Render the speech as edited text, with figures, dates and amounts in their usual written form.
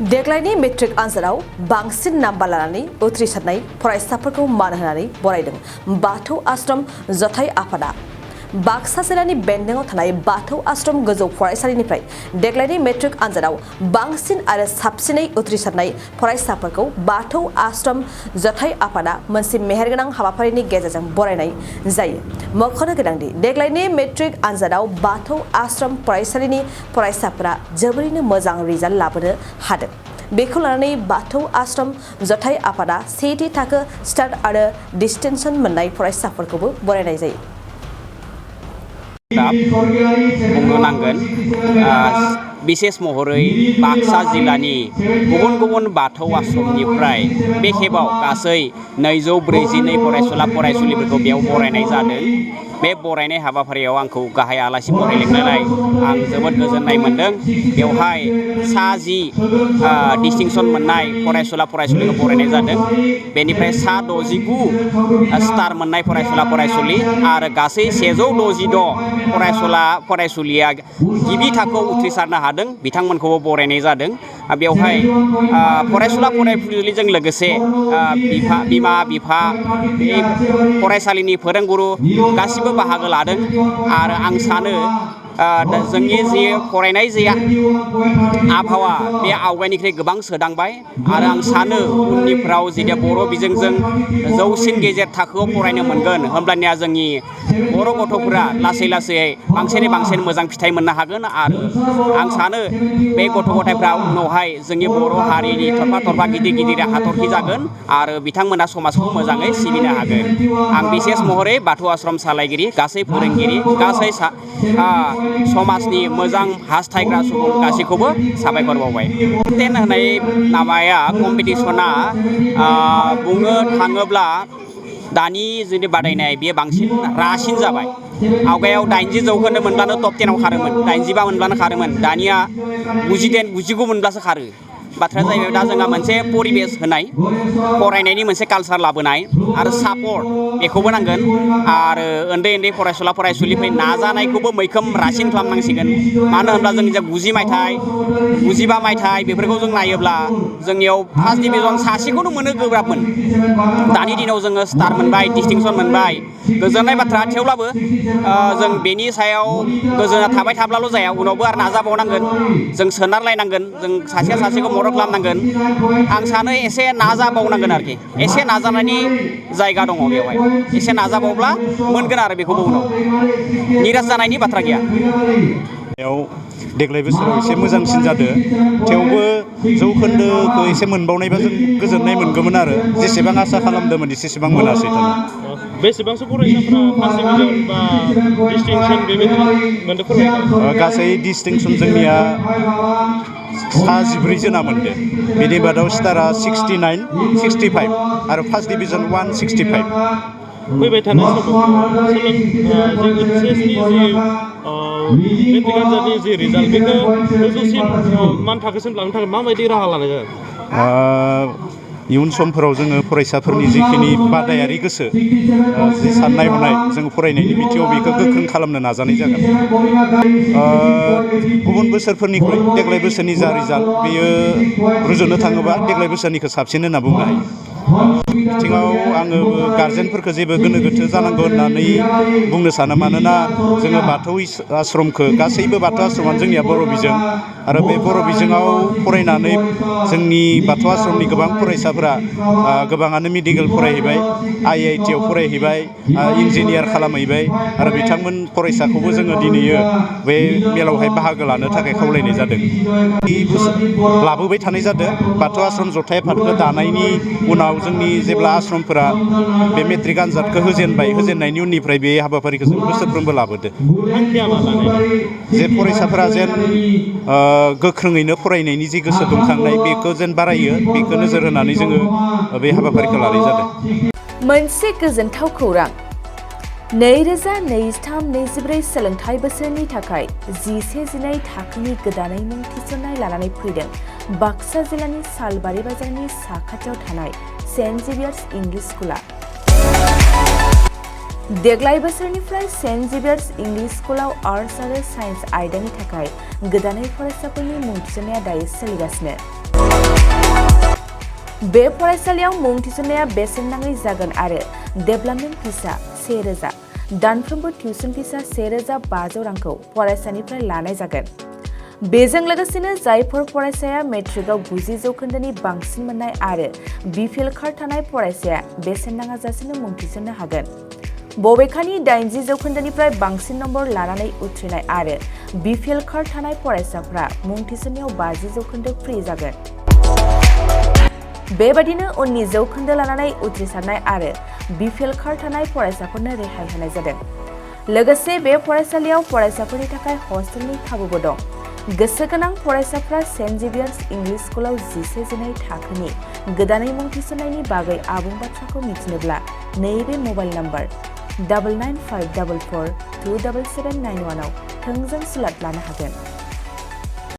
देग्लायनि मेट्रिक आनजादाव बांसिन नाम्बार लानानै उथ्रिसारनाय फरायसाफोरखौ मान होनानै बरायदों बाथौ आश्रम जथाइ आफादा। बाक्सा जिल्लानि बेन्दोंआव थानाय बाथौ आश्रम गोजौ फरायसालिनिफ्राय देग्लायनि मेट्रिक आनजादाव बांसिन आरो साबसिनै उथ्रिसारनाय फरायसाफोरखौ बाथौ आश्रम जथाइ आफादा मोनसे मेहेरगोनां हाबाफारिनि गेजेरजों बरायनाय जायो। मख'नो गोनांदि देग्लायनि मेट्रिक आनजादाव बाथौ आश्रम फरायसालिनि फरायसाफोरा जोबोरैनो मोजां रिजाल्ट लाबोनो हादों। बेखौ लानानै बाथौ आश्रम जथाइ आफादा सेथि थाखो स्टार आरो डिस्टिंसन मोननाय फरायसाफोरखौबो बरायनाय जायो। बुंनो नांगोन विशेष महरै बाक्सा जिल्लानि गुबुन गुबुन बाथौ आश्रमनिफ्राय बे खेबाव गासै 242 फरायसुला फरायसुलिफोरखौ बेयाव बरायनाय जादों। बे बरायनाय हाबाफारियाव आंखौ गाहाय आलासि महरै लिंनायलाय आं जोबोद गोजोननाय मोन्दों। बेवहाय 60 डिस्टिंसन मोननाय फरायसुला फरायसुलिखौ बरायनाय जादों। बेनिफ्राय 69 स्टार मोननाय फरायसुला फरायसुलि आरो गासै 166 फरायसुला फरायसुलिया गिबि थाखोआव उथ्रिसारनो हादों, बिथांमोनखौबो बरायनाय जादों। बेवहाय फरायसुला फरायसुलिजों लोगोसे बिमा बिफा बे फरायसालिनि फोरोंगुरु गासिबो बाहागो लादों आरो आं सानो जोंनि जि फरायनाय जे आबहावा बे आवगायनिख्रुइ गोबां सोदांबाय आरो आं सानो उननिफ्राव जेब्ला बर' बिजोंजों जौसिन गेजेर थाखोआव फरायनो मोनगोन होमब्लानिया जोंनि बर' गथ'फोरा लासै लासै बांसिनै बांसिन मोजां फिथाइ मोननो हागोन आरो आं सानो बे गथ' गथायफ्रा उनावहाय जोंनि बर' हारिनि थरफा थरफा गिदिर गिदिर हाथरखि जागोन आरो बिथांमोना समाजखौ मोजाङै सिबिनो हागोन। आं बिसेस महरै बाथौ आश्रम सालायगिरि गासै फोरोंगिरि गासै समाजनि मोजां हास्थायग्रा सुबुं गासैखौबो साबायखर बावबाय। टेन होनाय नामाया कम्पिटिसना बुंनो थाङोब्ला दानि जुदि बादायनाय बेयो बांसिन रासिन जाबाय। आवगायाव 80 जौखोन्दो मोनब्लानो टप 10आव खारोमोन, 85 मोनब्लानो खारोमोन। दानिया 99 मोनब्लासो खारो। बाथ्राया जाहैबाय दा जोंहा मोनसे परिबेस होनाय, फरायनायनि मोनसे कालसार लाबोनाय आरो सापर्ट बेखौबो नांगोन आरो उन्दै उन्दै फरायसुला फरायसुलिफोरनि नाजानायखौबो मैखोम रासिन खालामनांसिगोन। मानो होनब्ला जों जा 90 मायथाइ 95 मायथाइ बेफोरखौ जों नायोब्ला जोंनियाव फार्स्ट डिभिजन सासेखौनो मोननो गोब्राबमोन। दानि दिनाव जोङो स्टार मोनबाय, डिस्टिंसन मोनबाय, गोजोननाय बाथ्रा। थेवब्लाबो जों बेनि सायाव गोजोना थाबाय थाब्लाल' जाया, उनावबो आरो नाजाबावनांगोन। जों सोनारलायनांगोन, जों सासेया सासेखौ मदद खालामनांगोन। आं सानो एसे नाजाबावनांगोन आरोखि, एसे नाजानायनि जायगा दङ बेवहाय। एसे नाजाबावब्ला मोनगोन आरो बेखौबो उनाव निराश जानायनि बाथ्रा गैया। देग्लाय बोसोराव एसे मोजांसिन जादों, थेवबो जौखोन्दोखौ एसे मोनबावनायबा जों गोजोननाय मोनगौमोन आरो जेसेबां आसा खालामदोंमोन एसेबां मोनासै। बेसेबांसो फरायसाफोरा फार्स्ट डिभिजन बा डिस्टिंसन बेबायदि मोनदों फोरमायनो? गासै डिस्टिंसन जोंनिया 14 जना मोनदों। बेनि बादाव स्टारा 69, 65 आरो फार्स्ट डिभिजन 165। फैबाय थानाय समाव मेट्रिक आनजादनि जि रिजाल्ट बेखौ गोजौसिन मान थाखोसिम लांनो थाखाय माबायदि राहा लानाय जागोन? इयुन समफोराव जोङो फरायसाफोरनि जिखिनि बादायारि गोसो, जि साननाय हनाय, जोङो फरायनायनि बिथिङाव बेखौ गोख्रों खालामनो नाजानाय जागोन। गुबुन बोसोरफोरनिख्रुइ देग्लाय बोसोरनि जा रिजाल्ट बेयो रुजुनो थाङोबा देग्लाय बोसोरनिखौ साबसिन होनना बुंनो हायो। बिथिङाव आङो गारजेनफोरखौ जेबो गोनो गोथो जानांगौ होननानै बुंनो सानो। मानोना जोङो बाथौ आश्रमखौ गासैबो बाथौ आश्रमानो जोंनिया बर' बिजों आरो बे बर' बिजोङाव फरायनानै जोंनि बाथौ आश्रमनि गोबां फरायसाफोरा गोबाङानो मेडिकेल फरायहैबाय, IIT आव फरायहैबाय, इन्जिनियार खालामहैबाय आरो बिथांमोन फरायसाखौबो जोङो दिनैयो बे मेलावहाय बाहागो लानो थाखाय खावलायनाय जादों। लाबोबाय थानाय जादों। बाथौ आश्रम जथाइ आफादखौ दानायनि उनाव जोंनि जेब्ला आश्रमफोरा बे मेट्रिक आनजादखौ होजेननायनि उननिफ्राय बे हाबाफारिखौ जों बोसोरफ्रोमबो लाबोदों। जे फरायसाफोरा जेन गोख्रोङैनो फरायनायनि जि गोसो दुंखांनाय बेखौ जेन बारायो, बेखौ नोजोर होनानै जोङो बे हाबाफारिखौ लानाय जादों। मोनसे गोजोनथाव खौरां। 2023-24 सोलोंथाइ बोसोरनि थाखाय 11-12 थाखोनि गोदानै मुं थिसननाय लानानै फैदों बाक्सा जिल्लानि सालबारि बाजारनि साखाथियाव थानाय सेन्ट जेभियार्स इंलिश स्कुला। देग्लाय बोसोरनिफ्राय सेन्ट जेभियार्स इंलिश स्कुलाव आर्ट्स आरो साइन्स आयदानि थाखाय गोदानै फरायसाफोरनि मुं थिसननाया दायो सोलिगासिनो। बे फरायसालियाव मुं थिसननाया बेसेन नाङै जागोन आरो डेभेलपमेन्ट फिसा 1000 दानफ्रोमबो टिउसन फिसा 1500 रांखौ फरायसानिफ्राय लानाय जागोन। बेजों लोगोसेनो जायफोर फरायसाया मेट्रिकआव 90 जौखोन्दोनि बांसिन मोननाय आरो बिपिएल कार्ड थानाय फरायसाया बेसेन नाङाजासेनो मुं थिसननो हागोन। बबेखानि 80 जौखोन्दोनिफ्राय बांसिन नम्बर लानानै उथ्रिनाय आरो बिपिएल कार्ड थानाय फरायसाफ्रा मुं थिसननायाव 50 जौखोन्दो फ्रि जागोन। बेबादिनो उननि जौखोन्दो लानानै उथ्रिसारनाय आरो बिपिएल कार्ड थानाय फरायसाफोरनो रेहाय होनाय जादों। लोगोसे बे फरायसालियाव फरायसाफोरनि थाखाय हस्टेलनि खाबुबो दं। गोसो गोनां फरायसाफ्रा सेन्ट जेभियार्स इंलिश स्कुलाव 11-12 थाखोनि गोदानै मुं थिसननायनि बागै आबुं बाथ्राखौ मिथिनोब्ला नैबे मबाइल नम्बर 9954427791 आव थोंजों सुलाद लानो हागोन।